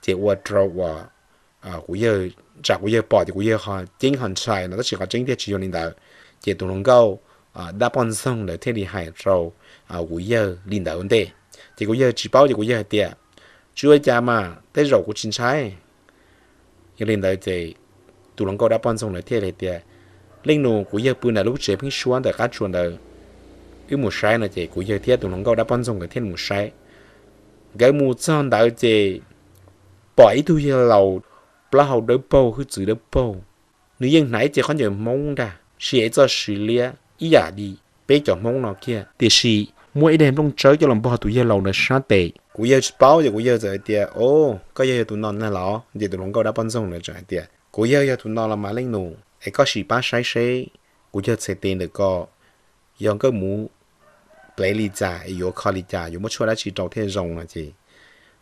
ces ua rau uas kuv yawg, tsam kuv yawg pom ces kuv yawg ho ceeb ho ntshai no, tab sis qhov tseeb tiag tsis yog li ntawd. Ces tus hluas nkauj dab poj ntxoog ntawd thiaj li hais rau kuv yawg li ntawd ua ntej. Ces kuv yawg tsis paub ces kuv yawg hais tias, tsis ua li cas mas, tej zaum kuv tsis ntshai. Yog li ntawd ces tus hluas nkauj dab poj ntxoog ntawd thiaj li hais tias, leej nus, kuv yawg pw ntawm lub tsev pheeb suab ntawm qab tsuas ntawd, wb mus saib no. Ces kuv yawg thiab tus hluas nkauj dab poj ntxoog nkawd thiaj mus saib. Nkawd mus txog ntawd ces pom ib tug yawg laus plaub hau dawb paug, hwj txwv dawb paug. Nws yeej hnav ib ce khaub ncaws Hmoob ntag, siv txoj siv liab ib yam li peb cov Hmoob no kiag, tiam sis muab ib daim nplooj tsawb coj los npog tus yawg laus ntawd sab tes. Kuv yawg tsis paub ces kuv yawg txawm hais tias, o, koj yawg yog tus no na los? Ces tus hluas nkauj dab poj ntxoog ntawd txawm hais tias, kuv yawg yog tus no los mas leej nus, es koj sim pab saib seb kuv yawg txhais tes ntawm ko yog nkawj muv plev li cas es yuav kho li cas, yuav muab tshuaj dab tsi rau thiaj zoo no. Ces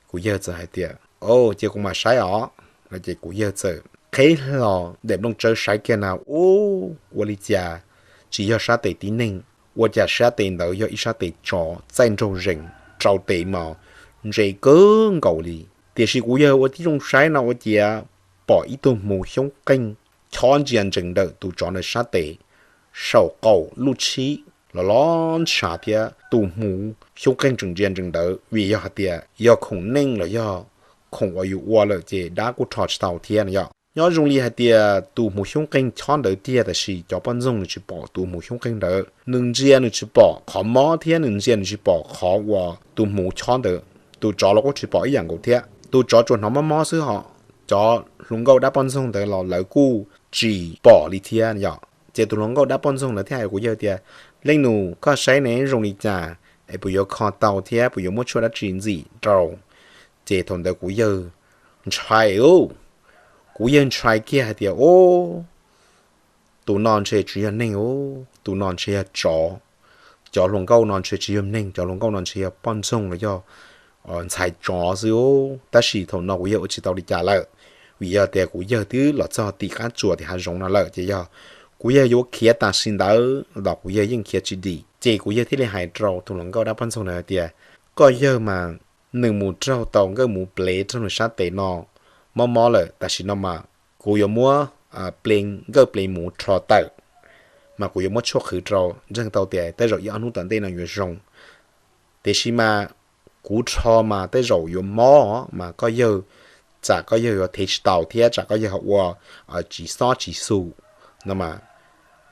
kuv yawg txawm hais tias, o, ces kuv mam saib os no. Ces kuv yawg txawm qheb hlo daim nplooj tsawb saib kiag na, ub, ua li cas tsis yog sab tes tib neeg, ua cas sab tes ntawd yog ib sab tes tsov txaij nraug zees, rau tes mas ntse kawg nkaus li. Tiam sis kuv yawg ua tib zoo saib no ua ciav pom ib tug hmuv xyoob qeej chob ntsia ntsees ntawm tus tsov ntawd sab tes, saum qaum lub tshib los los ntshav thiab tus hmuv xyoob qeej tseem ntsia ntsees ntawd vim yog hais tias yog khoom neej los yog khoom uas yus ua lawm ces dab kuj rho tsis tau thiab no yom. Nyob zoo li hais tias tus hmuv xyoob qeej chob ntawd tiag, tab sis cov poj ntxoog nws tsis pom tus hmuv xyoob qeej ntawd, nws ntsia nws tsis pom qhov mob thiab nws ntsia nws tsis pom qhov uas tus hmuv chob ntawd. Tus tsov los kuj tsis pom ib yam nkaus thiab, tus tsov tsuas hnov mob mob xwb hos cov hluas nkauj dab poj ntxoog ntawd los lawv kuj tsis pom li thiab yom. Ces tus hluas nkauj dab poj ntxoog ntawd thiaj hais kuv yawg tias, leej nus, koj saib ne zoo li cas, es puas yuav kho tau thiab puas yuav muab tshuaj dab tsi ntxim rau? Ces thaum ntawd kuv yawg ntshai, kuv yawg ntshai kiag hais tias, o, tus no ntshe tsis yog neeg, tus no ntshe yog tsov. Cov hluas nkauj no ntshe tsis yog neeg, cov hluas nkauj no ntshe yog poj ntxoog los yog ntxhais tsov xwb. Tab sis thaum no kuv yawg ua tsis tau li cas lawm, vim yog tias kuv yawg twb los txog tim qab tsuas tim hav zoov no lawm, ces yog kuv yawg yuav khiav tam sim ntawd los kuv yawg yeej khiav tsis dim. Ces kuv yawg thiaj li hais rau tus hluas nkauj dab poj ntxoog ntawd hais tias, koj yawg mas nws mus raug tau nkawj muv plev raug nws sab tes no mob mob lawm, tam sim no mas kuv yuav muab plev nkawj plev muv rho tawm, mas kuv yuav muab tshuaj qhwv rau, ntseeg tau tias tej zaum ib ob hnub tom ntej no yuav zoo. Tiam sis mas kuv rho mas tej zaum yuav mob, mas koj yawg, tsam koj yawg yuav thev tsis taus thiab tsam koj yawg ho ua tsis xob tsis xum no mas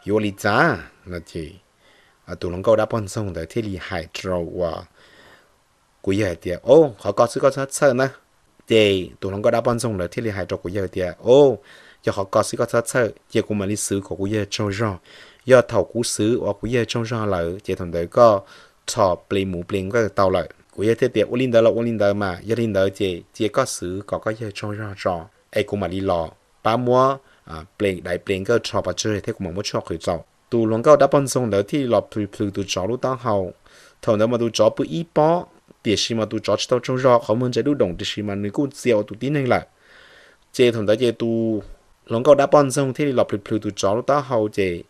yuav ua li cas no. Ces tus hluas nkauj dab poj ntxoog ntawd thiaj li hais rau uas kuv yawg hais tias, o, qhov ko xwb koj txhob txhawj na. Ces tus hluas nkauj dab poj ntxoog ntawd thiaj li hais rau kuv yawg tias, o, yog qhov ko xwb koj txhob txhawj, cia kuv mam li xwv kom kuv yawg tsaug zog. Yog thaum kuv xwv uas kuv yawg tsaug zog lawm ces thaum ntawd koj rho plev muv plev nkawj tau lawm. Kuv yawg thiaj tias, ua li ntawd los ua li ntawd mas, yog li ntawd ces cia koj xwv kom koj yawg tsaug zog tso, es kuv mam li los pab muab plev daiv plev nkawj rho pov tseg thiab kuv mam muab tshuaj qhwv rau. Tus hluas nkauj dab poj ntxoog ntawd thiaj li los plhws plhws tus tsov lub taub hau. Thaum ntawd mas tus tsov pw ib pob, tiam sis mas tus tsov tsis tau tsaug zog, qhov muag ntse dub doom, tiam sis mas nws kuj txia ua tus tib neeg lawm. Ces thaum ntawd ces tus hluas nkauj dab poj ntxoog thiaj li los plhws plhws tus tsov lub taub hau ces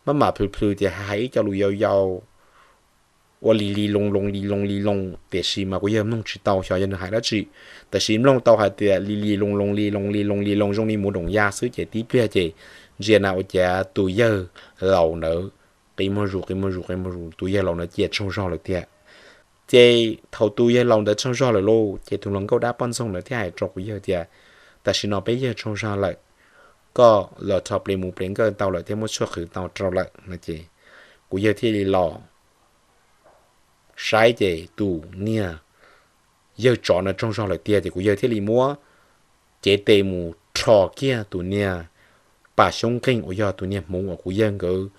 maj mam plhws plhws ces hais ib co lus yau yau ua li li loo loo li loo li loo, tiam sis mas kuv yawg mloog tsis tau xyov yog nws hais dab tsi, tiam sis mloog tau hais tias li li loo loo li loo li loo li loo zoo li muv doom ya xwb. Ces tib pliag ces ntsia na ua cas tus yawg laus ntawd qi muag zus qi muag zus qi muag zus, tus yawg laus ntawd cia tsaug zog lawm tiag. Ces thaum tus yawg laus ntawd tsaug zog lawm lauj, ces tus hluas nkauj dab poj ntxoog ntawd thiaj hais rau kuv yawg tias, tam sim no peb yawg tsaug zog lawm, koj los rho plev muv plev nkawj tau lawm thiab muab tshuaj qhwv tau rau lawm no. Ces kuv yawg thiaj li los saib ces tus niag yawg tsov no tsaug zog lawm tiag, ces kuv yawg thiaj li muab cev tes mus rho kiag tus niag pas xyoob nqeeg uas yog tus niag hmuv uas kuv yawg nkawd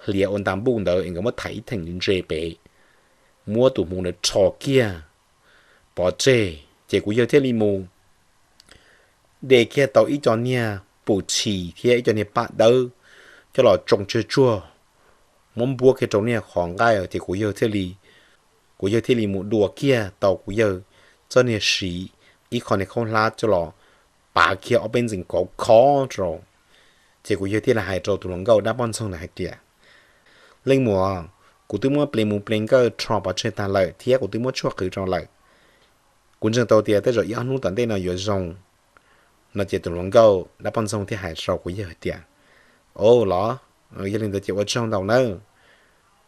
hliav ua nta npuj ntawd es nkawd muab thaiv ib theem ntse pem, muab tus hmuv ntawd rho kiag pov tseg. Ces kuv yawg thiaj li mus de kiag tau ib co niag pum tshis thiab ib co niag paj dawb coj los tsoo tsawg tsuag, muab npuab kiag rau niag qhov nqaij, ces kuv yawg thiaj li, kuv yawg thiaj li mus dua kiag tau kuv yawg txoj niag siv ib qho niag khaub hlab coj los pav kiag ob peb ntxees kauv khov rau. Ces kuv yawg thiaj li hais rau tus hluas nkauj dab poj ntxoog ntawd hais tias, leej muam, kuv twb muab plev mus plev nkawj rho pov tseg tag lawm thiab kuv twb muab tshuaj qhwv rau lawm. Kuv ntseeg tau tias tej zaum ib ob hnub tom ntej no yuav zoo no ces tus hluas nkauj dab poj ntxoog thiaj hais rau kuv yawg hais tias, O los, yog li ntawd ces ua tsaug ntau nawb.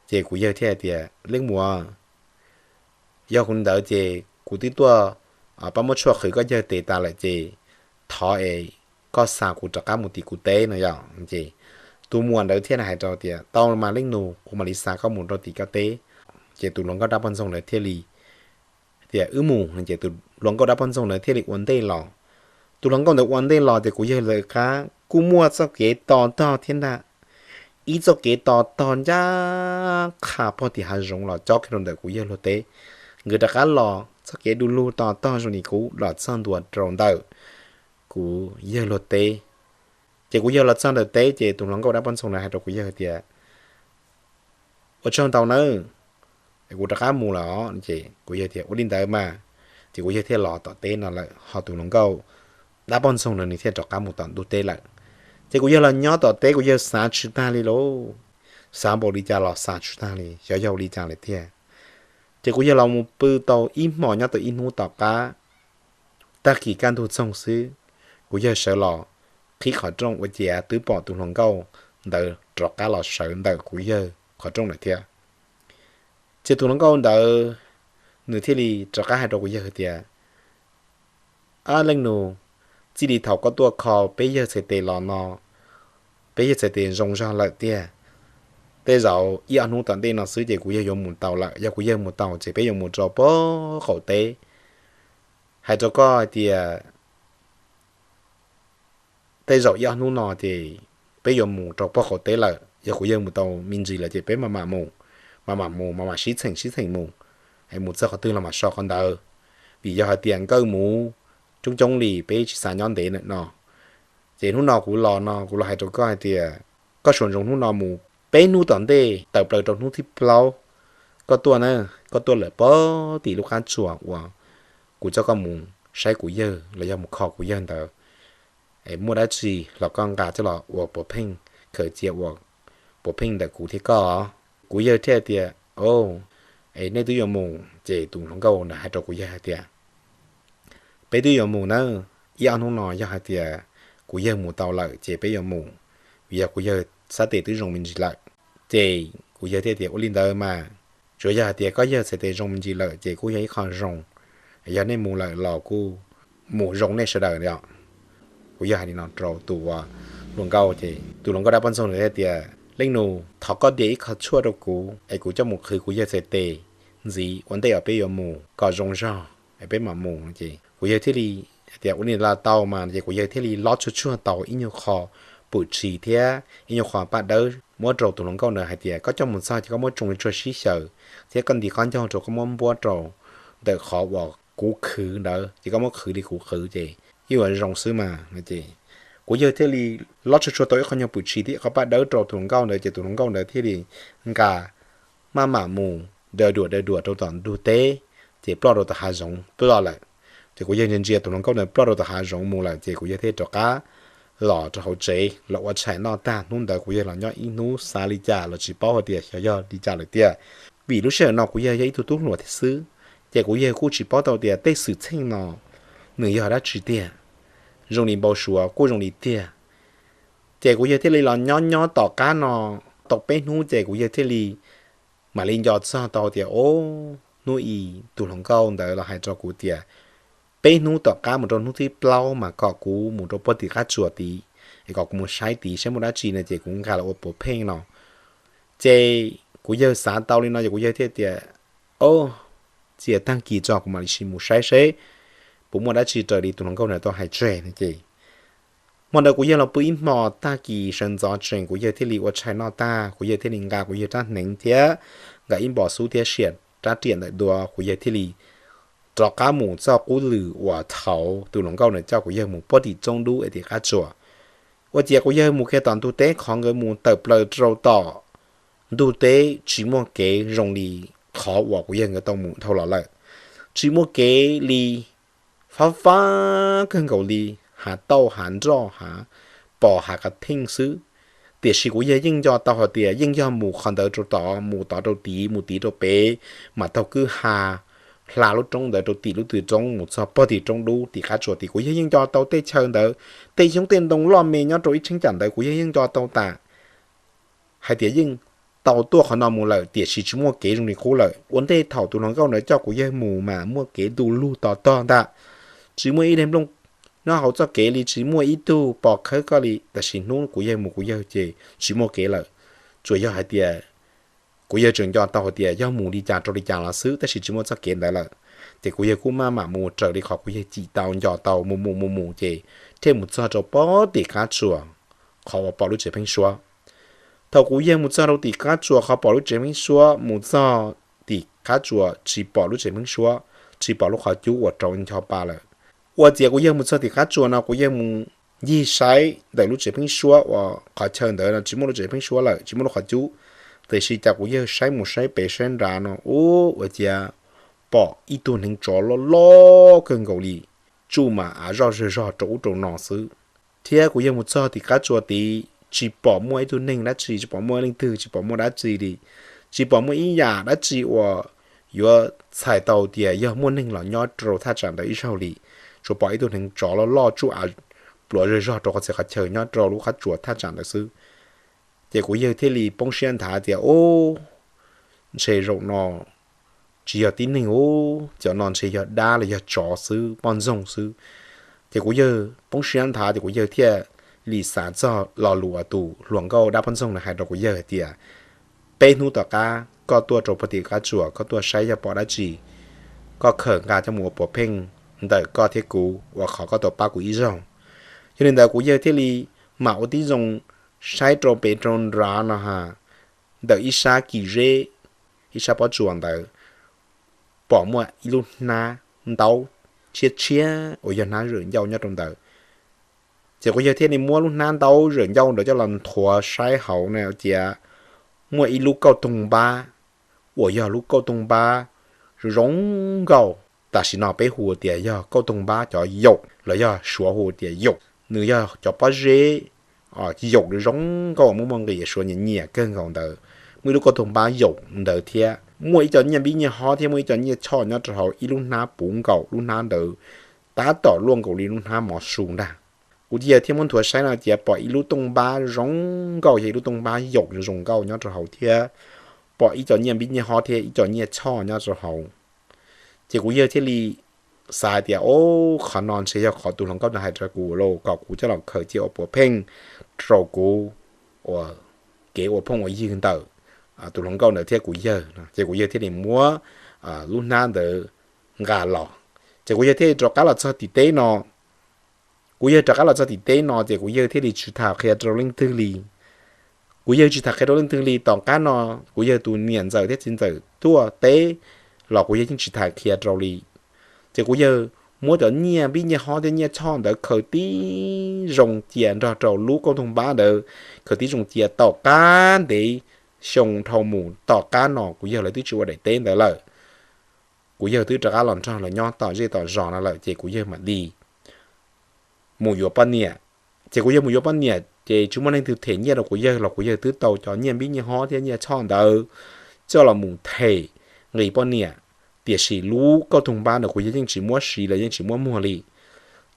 Ces kuv yawg thiaj hais tias, Leej muam, yog kuv ntawd ces kuv twb tuaj pab muab tshuaj qhwv koj yawg tes tas lawm ces thov es koj xa kuv rov qab mus tim kuv teb no yom. Ces tus muam ntawd thiaj hais rau tias, Tau mas leej nus, kuv mam li xa koj mus rau tim koj teb. Ces tus hluas nkauj dab poj ntxoog ntawd thiaj li tias, Wb mus. Ces tus hluas nkauj dab poj ntxoog ntawd thiaj li ua ntej los. Tus hluas nkauj ntawd ua ntej los ces kuv yawg lawv qab kuj muaj txoj kev to tog thiab ntag. Ib txoj kev to tog ncaj qha pog tim hav zoov los cob kiag rau ntawm kuv yawg luag teb. Nkawd rov qab los txoj kev du lug to tog zoo li kuv los txog ntua rau ntawm kuv yawg luag teb. Ces kuv yawg los txog ntawm teb ces tus hluas nkauj dab poj ntxoog ntawd hais rau kuv yawg tias, Ua tsaug ntau nawb, kuv rov qab mus lawm os. Ces kuv yawg tias, Ua li ntawd mas. Ces kuv yawg thiaj los tom teb no lawm, ho tus hluas nkauj dab poj ntxoog no nws thiaj rov qab mus tom ntug teb lawm. Ces kuv yawg los nyob tom teb, kuv yawg xav tsis tag li lauj. Xav npaum li cas los xav tsis tag li, xyov yog ua li cas lawm tiag. Ces kuv yawg los mus pw tau ib hmo, nyob tau ib hnub tom qab, tag kis kaj ntug txoog xwb, kuv yawg sawv los qhib qhov rooj ua ciav twb pom tus hluas nkauj ntawd rov qab los sawv ntawm kuv yawg qhov rooj lawm thiab. Ces tus hluas nkauj ntawd nws thiaj li rov qab hais rau kuv yawg tias, Ab leej nus, txij li thaum koj tuaj kho peb yawg txhais tes los no, peb yawg txhais tes zoo zog lawm tiag. Tej zaum ib ob hnub tom ntej no xwb ces kuv yawg yuav mus tau lawm. Yog kuv yawg mus tau ces peb yuav mus rau pog qaum teb. Hais rau koj hais tias tej zaum ib ob hnub no ces peb yuav mus rau pog qaum teb lawm. Yog kuv yawg mus tau me ntsis lawm ces peb mam mam mus, mam mam mus, mam mam sib txheem sib txheem mus, es mus txog qhov twg los mam so qhov ntawd. Vim yog hais tias nkawj muv coob coob li, peb tsis xav nyob ntev no. Ces hnub no kuv los no kuv los hais rau koj hais tias koj sawv ntsoov hnub no mus, peb hnub tom ntej tawm plaws rau hnub thib plaub, koj tuaj na, koj tuaj lawm pog tim lub qab tsuas uas kuv coj koj mus saib kuv yawg los yog mus kho kuv yawg ntawd, es muaj dab tsi los koj nqa coj los ua puav pheej, khaws cia ua puav pheej ntawm kuv thiab koj. Kuv yawg thiaj tias, O, es nej twb yuav mus? Ces tus hluas nkauj ntawd hais rau kuv yawg hais tias, Peb twb yuav mus na, ib ob hnub no yog hais tias kuv yawg mus tau lawm ces peb yuav mus, vim yog kuv yawg xab tes twb zoo me ntsis lawm. Ces kuv yawg thiaj tias, Ua li ntawd mas, tsuas yog hais tias koj yawg txhais tes zoo me ntsis lawm ces kuj yog ib qho zoo, yog nej mus lawm los kuj mus zoo nej sawv daws os. Kuv yawg hais li no rau tus hluas nkauj, ces tus hluas nkauj dab poj ntxoog ntawd thiaj tias, Leej nus, thov koj ntiav ib qho tshuaj rau kuv es kuv coj mus qhwv kuv yawg txhais tes ntxiv ua ntej uas peb yuav mus kom zoo zog es peb mam mus. Ces kuv yawg thiaj li tias, Ua li los tau mas. Ces kuv yawg thiaj li lob tsuag tsuag tau ib nyuag qho pum tshis thiab ib nyuag qho paj dawb muab rau tus hluas nkauj ntawd hais tias, Koj coj mus txog ces koj muab tsoo li tshuaj sib xyaw thiab koj nti qab ncaug rau, koj muab npuab rau ntawm qhov uas kuv qhwv ntawd ces koj muab qhwv li kuv qhwv ces yeej yuav zoo xwb mas. Ces kuv yawg thiaj li lob tsuag tsuag tau ib qho nyuag pum tshis thiab ib qho paj dawb rau tus hluas nkauj ntawd, ces tus hluas nkauj ntawd thiaj li nqa maj mam mus daws duam daws duam rau tom ntug teb, ces ploj rau tom hav zoov ploj lawm. Ces kuv yawg ntsia ntsia tus hluas nkauj ntawd ploj rau tom hav zoov mus lawm ces kuv yawg thiaj rov qab los rau hauv tsev los ua tshais noj tag. Hnub ntawd kuv yawg los nyob ib hnub xav li cas los tsis paub hais tias xyov yog li cas lawm tiag, vim lub sij hawm no kuv yawg yog ib tug tub hluas thiab xwb, ces kuv yawg kuj tsis paub tau tias tej xwm txheej no nws yog dab tsi tiag. Zoo li npau suav kuj zoo li tiag. Ces kuv yawg thiaj li los nyob nyob tom qab no tau peb hnub ces kuv yawg thiaj li mam li nco txog tau tias, O, hnub i tus hluas nkauj ntawd los hais rau kuv tias peb hnub tom qab mus rau hnub thib plaub mas kom kuv mus rau pog tim qab tsuas tid, es kom kuv mus saib tid saib muaj dab tsi no ces kuv nqa los ua puav pheej no. Ces kuv yawg xav tau li no ces kuv yawg thiaj tias, O, cia tag kis tso kuv mam li sim mus saib seb puas muaj dab tsi raws li tus hluas nkauj ntawd tau hais tseg no. Ces hmo ntawd kuv yawg los pw ib hmo, tag kis sawv ntxov tsees kuv yawg thiaj li ua tshais noj tag, kuv yawg thiaj li nqa kuv yawg rab hneev thiab nqa ib npos xub thiab sia rab riam ntawm duav, kuv yawg thiaj li rov qab mus txoj qub lwm uas thaum tus hluas nkauj ntawd coj kuv yawg mus pog tim tsoob dub es tim qab tsuas. Ua ciav kuv yawg mus kiag tom ntug teb, qhov nkawd mus tawm plaws rau tom ntug teb tsis muaj kev zoo li qhov uas kuv yawg nkawd tau mus dhau los lawm. Tsis muaj kev li, fab fab kawg nkaus li, hav tauj hav nroj hav pos hav qas theej xwb. Tiam sis kuv yawg yeej nco tau hais tias yeej yog mus qhov ntawd rau tod, mus tod rau tid, mus tid rau pem, mas taug kwj ha, hla lub roob ntawd rau tim lub tw roob mus txog pog tim roob dub tim qab tsuas tim. Kuv yawg yeej nco tau tej chaw ntawd, tej xyoob tej ntoo loj me nyob rau ib cheeb tsam ntawd kuv yawg yeej nco tau tas hais tias yeej tau tuaj qhov no mus lawm tiam sis tsis muaj kev zoo li qub lawm. Ua ntej thaum tus hluas nkauj ntawd coj kuv yawg mus mas muaj kev ntu lug to tog ntag, tsis muaj ib daim nplooj nyob hauv txoj kev li, tsis muaj ib tug pos khawb koj li. Tab sis hnub kuv yawg mus kuv yawg ces tsis muaj kev lawm, tsuas yog hais tias kuv yawg tseem nco tau hais tias yog mus li cas rau li cas los xwb, tab sis tsis muaj txoj kev ntawd lawm. Ces kuv yawg kuj maj mam mus raws li qhov kuv yawg cim tau nco tau mus mus mus mus ces thiaj mus txog rau pog tim qab tsuas qhov uas pom lub tsev pheeb suab. Thaum kuv yawg mus txog rau tim qab tsuas qhov pom lub tsev pheeb suab, mus txog tim qab tsuas tsis pom lub tsev pheeb suab, tsis pom lub qhov cub uas rau ncho pa lawm. Ua ciav kuv yawg mus txog tim qab tsuas no kuv yawg mus ncig saib ntawm lub tsev pheeb suab uas qhov chaw ntawd no tsis muaj lub tsev pheeb suab lawm, tsis muaj lub qhov cub. Tiam sis cas kuv yawg saib mus saib pem saib nrad no ub ua ciav pom ib tug neev tsov loj loj kawg nkaus li, tsuj mas av zoj zawg zog rau ub rau no xwb. Thiab kuv yawg mus txog tim qab tsuas tid tsis pom muaj ib tug neeg dab tsi, tsis pom muaj leej twg, tsis pom muaj dab tsi li, tsis pom muaj ib yam dab tsi uas yuav txhais tau tias yog muaj neeg los nyob rau thaj tsam ntawd ib zaug li. Tsuas pom ib tug neev tsov loj loj tsuj av pluav zawg zog rau qhov txhia qhov chaw nyob rau lub qab tsuas thaj tsam ntawd xwb. Ces kuv yawg thiaj li poob siab nthav tias ub, ntshe zaum no tsis yog tib neeg ub, cov no ntshe yog dab los yog tsov xwb, poj ntxoog xwb. Ces kuv yawg poob siab nthav ces kuv yawg thiaj li xav txog lo lus uas tus hluas nkauj dab poj ntxoog na hais rau kuv yawg hais tias peb hnub tom qab koj tuaj rau pog tim qab tsuas koj tuaj saib yog pom dab tsi, koj khaws nqa coj mus ua puav pheej ntawm koj thiab kuv uas qhov koj tau pab kuv ib zaug. Yog li ntawd kuv yawg thiaj li mam ua tib zoo saib rau pem rau nrad no ha, ntawm ib sab kis zeb, ib sab pob tsuas ntawd pom muaj ib lub hnab ntaub tshiab tshiab uas yog hnab zawm ncauj nyob rau ntawd. Ces kuv yawg thiaj li muab lub hnab ntaub zawm ncauj ntawd coj los nthuav saib hauv na tias muaj ib lub kauj toog npab uas yog lub kauj toog npab zoo nkauj. Tam sim no peb hu tias yog kauj toog npab cov yaum los yog Suav hu tias yaum, nws yog cov pob zeb yaum zoo nkauj muaj muaj nqis Suav nyiam nyiam kawg nkaus ntawd. Muaj ib lub kauj toog npab yaum ntawd thiab muaj ib co nyiaj npib nyiaj hob thiab muaj ib co nyiaj choj nyob rau hauv ib lub hnab puv nkaus, lub hnab ntawd tab tom luaj nkaus li lub hnab mov su ntag. Kuv yawg thiaj muab nthuav saib no tias pom ib lub tooj npab zoo nkauj, yog ib lub tooj npab yaum zoo nkauj nyob rau hauv thiab pom ib co nyiaj npib nyiaj hob thiab ib co nyiaj choj nyob rau hauv. Ces kuv yawg thiaj li xav tias o, qhov no ntshe yog qhov tus hluas nkauj no hais rau kuv los kom kuv coj los khaws cia ua puav pheej rau kuv ua kev ua phooj ua ywg ntawm tus hluas nkauj ntawd thiab kuv yawg. Ces kuv yawg thiaj li muab lub hnab ntawd nqa los. Ces kuv yawg thiaj li rov qab los txog tim teb no. Kuv yawg rov qab los txog tim teb no ces kuv yawg thiaj li tsis tham qhia rau leej twg li. Kuv yawg tsis tham qhia rau leej twg li. Tom qab no kuv yawg tus niam ntxawm thiab txiv ntxawm tuaj teb los kuv yawg yeej tsis tham qhia rau li. Ces kuv yawg muab cov nyiaj npib nyiaj hob thiab nyiaj choj ntawd khaws tib zoo cia nrog rau lub kauj toog npab ntawd, khaws tib zoo cia. Tom qab ntev xyoo dhau mus tom qab no kuv yawg lawv twb tsis ua daim teb ntawd lawm. Kuv yawg twb rov qab los nrog lawv nyob tom zej tom zos no lawm ces kuv yawg mam li mus yuav poj niam. Ces kuv yawg mus yuav poj niam ces tsis muaj leej twg them nyiaj rau kuv yawg los kuv yawg twb tau cov nyiaj npib nyiaj hob thiab nyiaj choj ntawd coj los mus them nqis poj niam. Tiam sis lub kauj toog npab ntawd kuv yawg yeej tsis muab siv los yeej tsis muab muag li.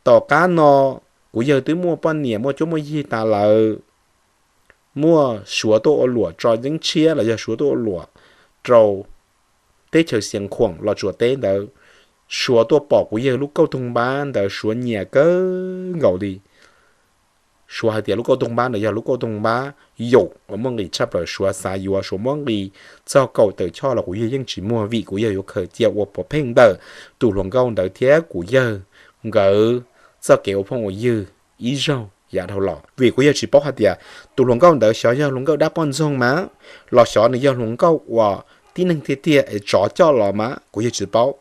Tom qab no kuv yawg twb muaj poj niam muaj cuab muaj yig tas lawm, muaj Suav tuaj ua luam tso yeeb tshiab los yog Suav tuaj ua luam rau teb chaws Xiav Khuam los tsuas teb ntawd, Suav tuaj pom kuv yawg lub kauj toog npab ntawd Suav nyiam kawg nkaus li. Suav hais tias lub kauj toog npab ntawd yog lub kauj toog npab yaum uas muaj nqis tshaj plaws. Suav xav yuav, Suav muab nqis txog kaum tawm choj los kuv yawg yeej tsis muag vim kuv yawg yuav khaws cia ua puav pheej ntawm tus hluas nkauj ntawd thiab kuv yawg nkawd txoj kev ua phooj ua ywg ib zaug yav dhau los. Vim kuv yawg tsis paub hais tias tus hluas nkauj ntawd xyov yog hluas nkauj dab poj ntxoog mas los xyov nws yog hluas nkauj uas tib neeg tiag tiag es tsov coj los mas kuv yawg tsis paub.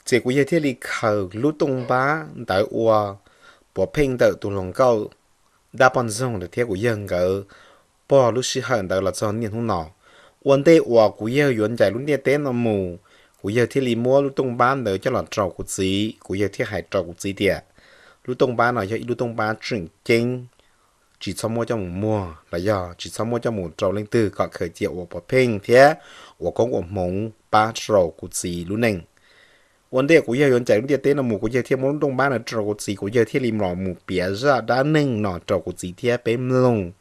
Ces kuv yawg thiaj li khaws lub tooj npab ntawd ua puav pheej ntawm tus hluas nkauj dab poj ntxoog ntawd thiab kuv yawg nkawd pog lub sij hawm ntawd los txog niaj hnub no. Ua ntej uas kuv yawg yuav ncaim lub ntiaj teb no mus, kuv yawg thiaj li muab lub tooj npab ntawd coj los rau kuv txiv. Kuv yawg thiaj hais rau kuv txiv tias lub tooj npab no yog ib lub tooj npab tseem ceeb, tsis txhob muab coj mus muag los yog tsis txhob muab coj mus rau leej twg kom khaws cia ua puav pheej thiab ua koob ua hmoov pab rau kuv txiv lub neej. Ua ntej kuv yawg yuav ncaim lub ntiaj teb no mus, kuv yawg thiaj muab lub ntooj npab no rau kuv txiv, kuv yawg thiaj li los mus piav zaj dab neeg no rau kuv txiv thiab peb mloog.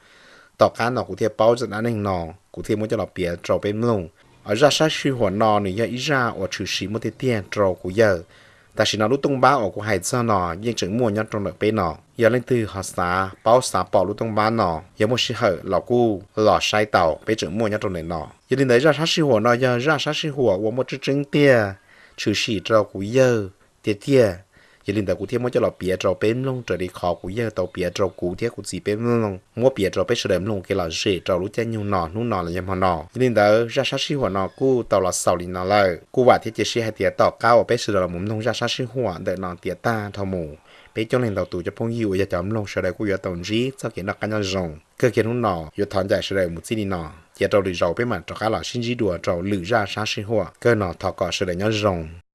Tom qab no kuv thiaj paub zaj dab neeg no, kuv thiaj muab coj los piav rau peb mloog. Zaj sab sij huam no nws yog ib zaj uas tshwm sim muaj tiag tiag rau kuv yawg. Tam sim no lub tooj npab uas kuv hais txog no yeej tseem muaj nyob rau ntawm peb no. Yog leej twg ho xav paub xav pom lub tooj npab no, yog muaj sij hawm los kuj los saib tau, peb tseem muaj nyob rau ntawm no. Yog li ntawd zaj sab sij huam no yog zaj sab sij huam uas muaj tseeb tseeb tiag, tshwm sim rau kuv yawg tiag tiag. Yog li ntawd kuv thiaj muab coj los piav rau peb mloog raws li qhov kuv yawg tau piav rau kuv thiab kuv txiv peb mloog, muab piav rau peb sawv daws mloog kev lom zem rau lub caij nyoog no hnub no los yog hmo no. Yog li ntawd zaj sab sij huam no kuj tau los xaus li no lawm. Kuj vam thiab cia siab hais tias tom qab uas peb sawv daws los mus mloog zaj sab sij huam ntawm no tiav tag dhau mus, peb coob leej ntau tus cov phooj ywg uas yog cov mloog sawv daws kuj yuav tau ntsib txoj kev noj qab nyob zoo. Kawg kiag hnub no yuav thov ncaim sawv daws mus txij li no, cia rau lwm zaus peb mam rov qab los sib ntsib dua rau lwm zaj sab sij huam. Kawg no thov kom sawv daws nyob zoo.